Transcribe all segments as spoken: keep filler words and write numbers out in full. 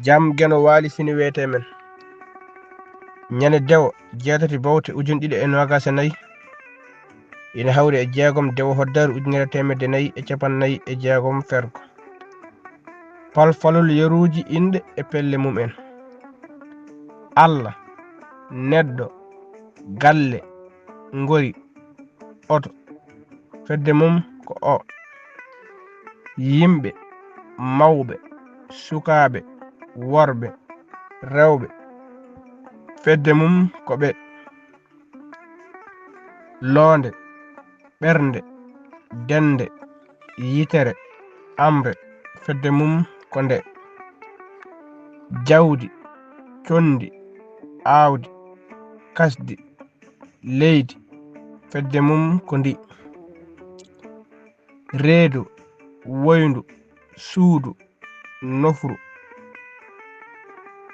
Jam Geno Waali Sini wiyetee men. Ñande Dewo jeetati Bowte ujunɗiɗi e noogaas e nayi, ina hawri e jeegom Dewo Hoddaaru ujunere teemedde nayi e capanɗe nayi e jeegom fergo. Palfalol yeruuji inɗe e pelle mum en. Alla, neɗɗo, galle, ngori, oto. Fedde mum ko o. Yimɓe, mawɓe, sukaaɓe, worɓe, rewɓe. Fedde mum ko ɓe. Loonde, ɓernde, dennde, yitere, amre. Fedde mum ko nde. Jawdi, conndi, aawdi, kasdi, leydi. Fedde mum ko ndi. Reedu, woyndu, suudu, nofru,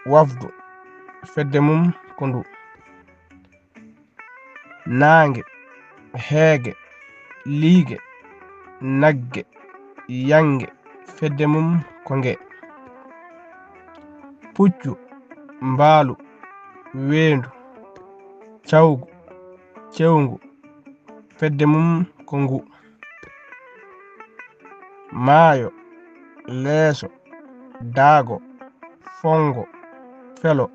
wafdu. Fedde mum ko ndu. Naange, heege, liige, nagge, yannge. Fedde mum ko nge. Puccu, mbaalu, weendu, cawgu, cewngu. Fedde mum ko ngu. Maayo, leeso, daago, fonngo, felo,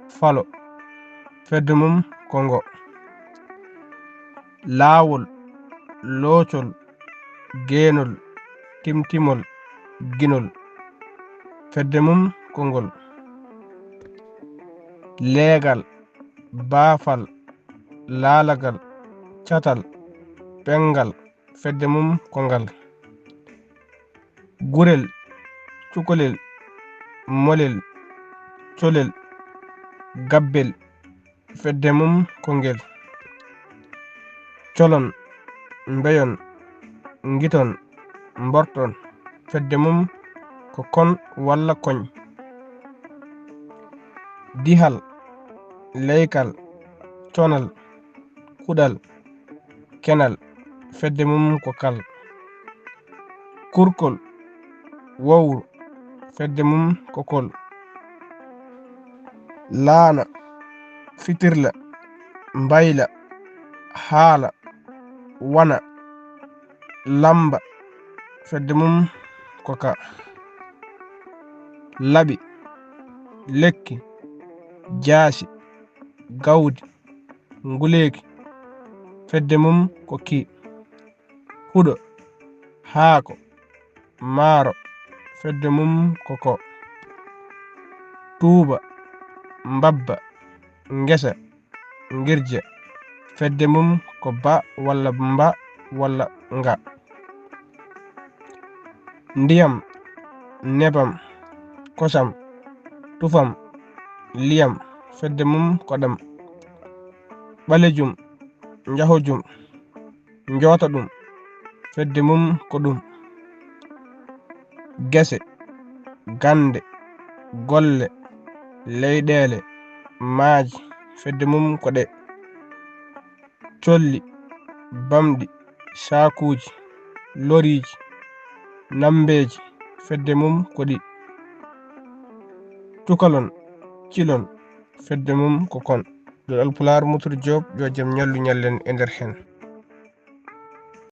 falo. Fedde mum ko ngo. Laawol, loocol, geenol, timtimol, ginol. Fedde mum ko ngol. Leegal, baafal, laalagal, catal, penngal. Fedde mum ko ngal. Gurel, cukalel, molel, colel, gabbel. Fedde mum ko ngel. Colon, mbeyon, ngiton, mborton. Fedde mum ko kon walla koñ. Dihal, leykal, conal, kuɗal, kenal. Fedde mum ko kal. Kurkol, wowru. Fedde mum ko kol. Laana, fitirla, mbayla, haala, wana, lamba. Fedde mum ko ka. Laɓi, lekki, jaasi, gawdi, nguleeki. Fedde mum ko ki. Huɗo, haako, maaro. Fedde mum ko ko. Tuuba, mbabba, ngesa, ngirja. Fedde mum ko ba walla mba walla nga. Ndiyam, nebam, kosam, tufam, liyam. Fedde mum ko ɗam. Ɓalejum, njahojum, njoota ɗum. Fedde mum ko ɗum. Gese, gannde, golle, leyɗeele, maaje. Fedde mum ko ɗe. Colli, bamɗi, saakuuji, loriiji, nammbeeji. Fedde mum ko ɗi. Cukalon, cilon. Fedde mum ko kon. Ɗo Alpulaar, Moutour Diop, yo jam ñallu ñallen e nder heen.